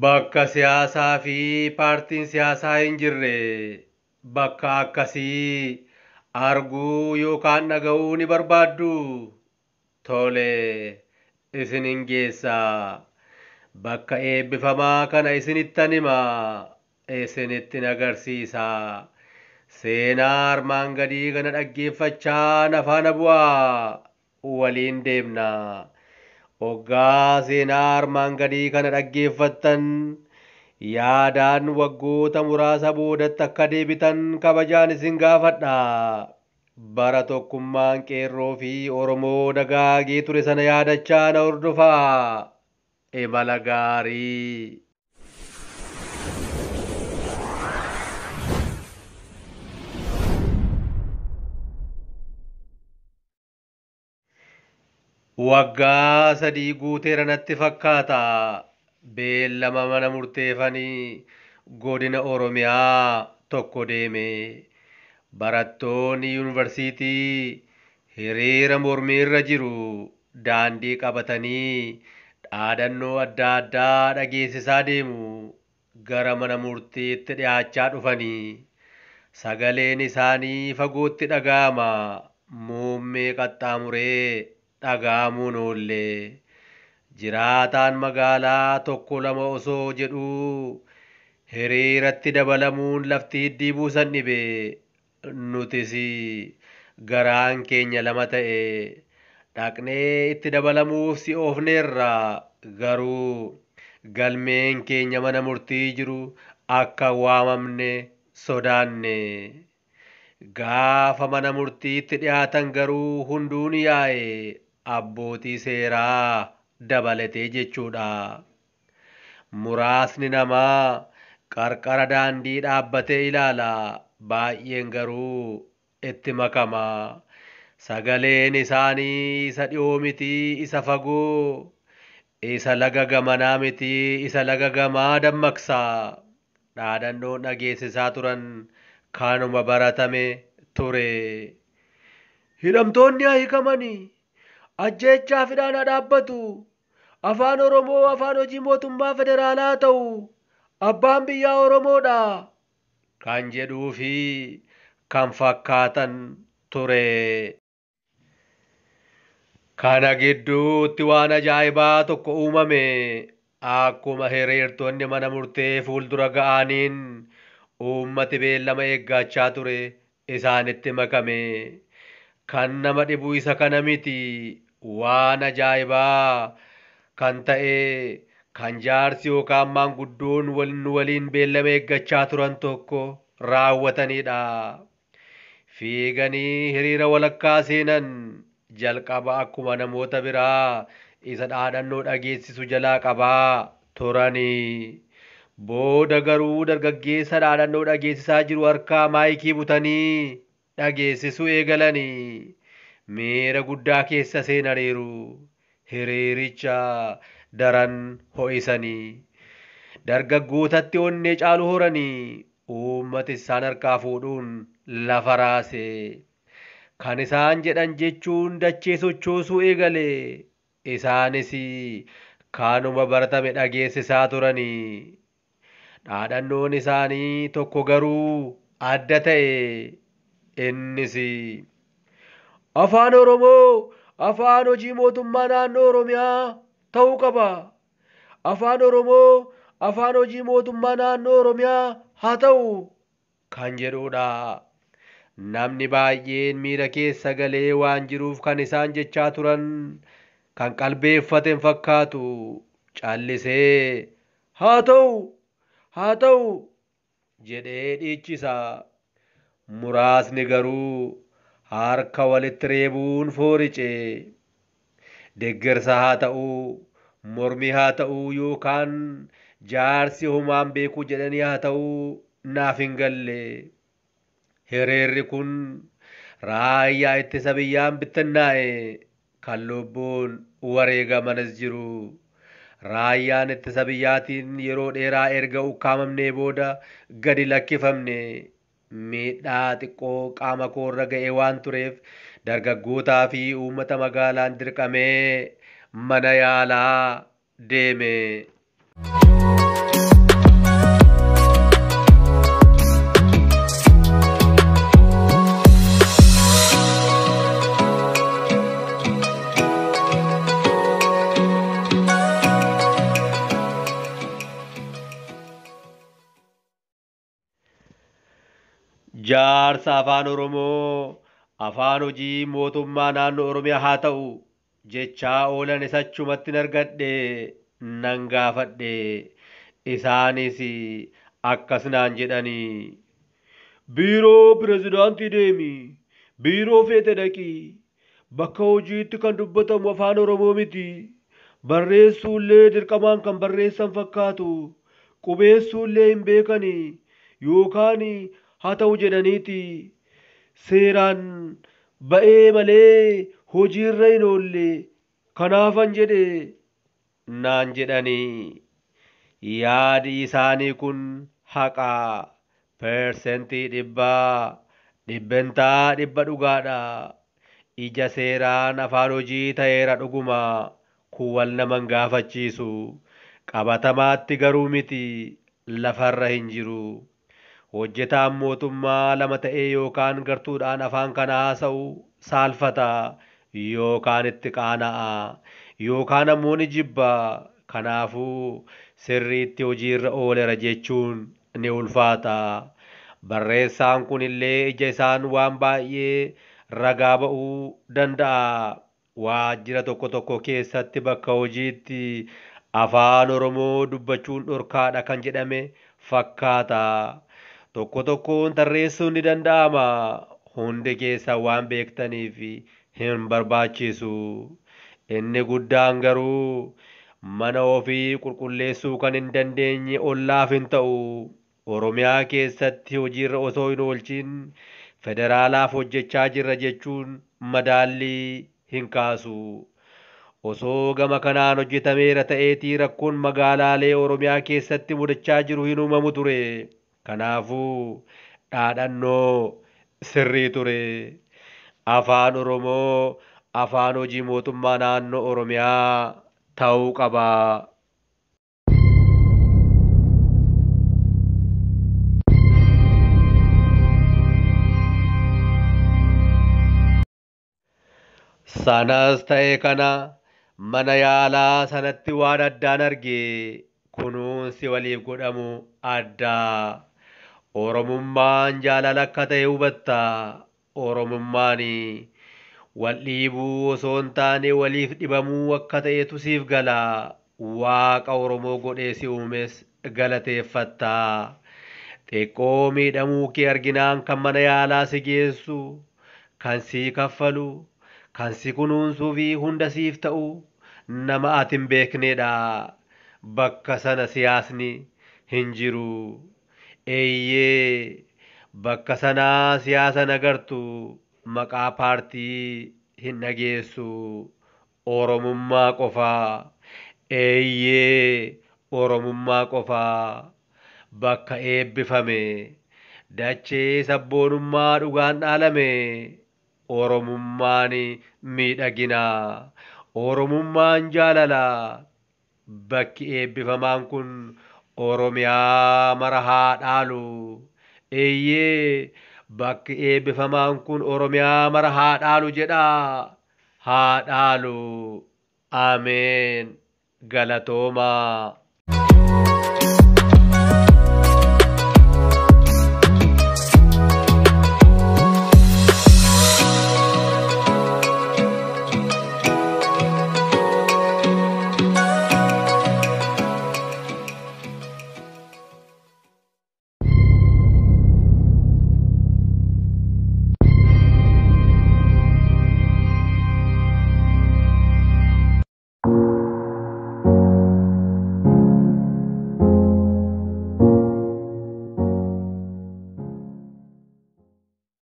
Bakka siyaasaa fi paartiin siyaasaa hin jirre bakka akkasii arguu yookaan dhaga'uu ni barbaaddu. Tole, isinin geessaa. Bakka eebbifamaa kana isinittan hima. Isinittin agarsiisa. Seenaa armaan gadii kana dhaggeeffachaa na faana bu'aa. Waliin deemna. Hoggaa seenaa armaan gadii kana dhaggeeffattan yaadaan waggoota muraasa boodatti akka deebitan kabajaan isin gaafadha. Bara tokkummaan qeerroo fi Oromoo dagaagee ture sana yaadachaa na hordofaa. Imala gaarii. Waggaa 3 guuteera natti fakkaata. Beellama mana murteeffanii godina Oromiyaa tokko deeme. Barattoonni yuunivarsiitii hiriira mormiirra jiru. Daandii qabatanii dhaadannoo adda addaa dhageessisaa deemu. Gara mana murtiitti dhiyaachaa dhufanii. Sagaleen isaanii fagootti dhaga'ama. Muummee qaxxaamuree dhaga'amuun oolle. Jiraataan magaalaa tokko lama osoo jedhuu hiriiratti dabalamuun lafti hiddii buusan dhibe. Nutis garaan keenya lama ta'e. Dhaqnee itti dabalamuuf si oofneerra. Garuu galmeen keenya mana murtii jiru akka waamamne sodaanne. Gaafa mana murtiitti dhiyaatan garuu hunduu ni yaa'e. Abbootii seeraa dabalatee jechuudha. Muraasni namaa qarqara daandii dhaabbatee ilaala. Baay'een garuu itti makama. Sagaleen isaanii isa dhiyoo miti isa fagoo, isa laga gamanaa miti isa laga gamaa dammaqsa. Dhaadannoon dhageessisaa turan kanuma baratame ture. Hidhamtoonni haa hiikamanii. Ajjeechaa fidhaan haa dhaabbatu. Afaan Oromoo afaan hojii mootummaa federaalaa ta'u. Abbaan biyyaa Oromoodha. Kan jedhuu fi kan fakkaatan ture. Kana gidduutti waan ajaa'ibaa tokko uumame. Akkuma hiriirtonni mana murtee fuuldura ga'aniin uummati beellama eeggachaa ture isaanitti makame. Kan nama dhibu isa kana miti. Waan ajaa'ibaa kan ta'e kan jaarsi yookaan maanguddoon waliin beellama eeggachaa turan tokko raawwatanidha. Fiiganii hiriira walakkaa seenan jalqaba akkuma namoota biraa isa dhaadannoo dhageessisu jalaa qabaa turanii. Booda garuu dargaggeessa dhaadannoo dhageessisaa jiru harkaa maayikii butanii dhageessisuu eegalanii. Miira guddaa keessa seenaniiru. Hiriiricha daran ho'isanii. Dargaggootatti onnee caalu horanii. Uummati isaan harkaa fuudhuun lafa raase. Kan isaan jedhan jechuun dachee sochoosuu eegale. Isaanis kanuma baratame dhageessisaa turanii. Dhaadannoon isaanii tokko garuu adda ta'e. Innis Afaan Oromoo afaan hojii mootummaa naannoo Oromiyaa ta'uu qaba. Afaan Oromoo afaan hojii mootummaa naannoo Oromiyaa haa ta'u kan jedhudha. Namni baay'een miira keessa galee waan jiruuf kan isaan jechaa turan kan qalbeeffate hin fakkaatu. Callisee haa ta'u haa ta'u jedhee dhiichisa. Muraasni garuu harka walitti reebuun foorice. Deeggarsa haa ta'uu, mormii haa ta'uu yookaan jaarsi homaan beekuu jedhanii haa ta'uu naaf hin galle. Hiriirri kun raayyaa ittisa biyyaan bittinnaa'e kan lubbuun wareegamanis jiru. Raayyaan ittisa biyyaatiin yeroo dheeraa erga ukkaamamnee booda gadi lakkifamne. Miidhaa xiqqoo qaama koorra ga'e waan tureef dargaggootaa fi uummata magaalaan dirqamee mana yaalaa deeme. Jaarsa afaan Oromoo afaan hojii mootummaa naannoo Oromiyaa haa ta'u jechaa oolan isa achumatti argadhe nan gaafadhe. Isaanis akkas naan jedhanii. Biiroo pirezidaantii deemi. Biiroo feete dhaqi. Bakka hojiitti kan dubbatamu afaan Oromoo miti. Barreessuullee dirqamaan kan barreessan fakkaatu. Qubeessuullee hin beekani. Yookaan haa ta'u jedhaniiti. Seeraan ba'ee malee hojiirra hin oolle. Kanaafan jedhe naan jedhanii. Yaadi isaanii kun haqa. 100% 100% dhugaadha. Ija seeraan afaan hojii ta'eera dhuguma. Kun wal nama hin gaafachiisu. Qabatamaatti garuu miti. Lafarra hin jiru. Hojjetaan mootummaa lama ta'ee yookaan gartuudhaan afaan kana haasa'u saalfata yookaan itti qaana'a yookaan ammoo ni jibba. Kanaafuu sirriitti hojiirra oolera jechuun ni ulfaata. Barreessaan kun illee ija isaan waan baay'ee ragaa ba'uu danda'a. Waajjira tokko tokko keessatti bakka hojiitti afaan Oromoo dubbachuun dhorkaadha kan jedhame fakkaata. Tokko tokkoon tarreessuun ni danda'ama. Hundi keessan waan beektaniif hin barbaachisu. Inni guddaan garuu mana ofii qulqulleessuu kan hin dandeenye ollaaf hin ta'u. Oromiyaa keessatti hojiirra osoo hin oolchin federaalaaf hojjechaa jirra jechuun madaallii hin kaasu. Osoo gama kanaan hojjetameera ta'eetii rakkoon magaalaalee Oromiyaa keessatti mudachaa jiru hin uumamu ture. Kanaafuu dhaadhannoo sirrii ture. Afaan Oromoo afaan hojii mootummaa naannoo Oromiyaa ta'uu qaba. Sanas ta'e kana mana yaalaa sanatti waan addaan arge kunuunsi waliif godhamu addaa. Oromummaan jaalala akka ta'e hubatta. Oromummaan wal dhiibuu osoo hin taane waliif dhibamuu akka ta'etu siif gala. Waaqa Oromoo godhee si uumes galateeffatta. Xiqqoo miidhamuu kee arginaan kan mana yaalaa si geessu, kan sii kaffalu, kan si kunuunsuu fi hunda siif ta'u nama ati hin beeknedha. Bakka sana siyaasni hin jiru. Eeyyee bakka sanaa siyaasa nagartu maqaa paartii hin dhageessu. Oromummaa qofaa. Eeyyee Oromummaa qofaa. Bakka eebbifame dachee sabboonummaa dhugaan dhaalame. Oromummaan miidhagina. Oromummaan jaalala. Bakki eebbifamaan kun Oromiyaa mara haa dhaalu. Eeyyee bakki eebbifamaan kun Oromiyaa mara haa dhaalu jedhaa. Haa dhaalu. Ameen. Galatoomaa.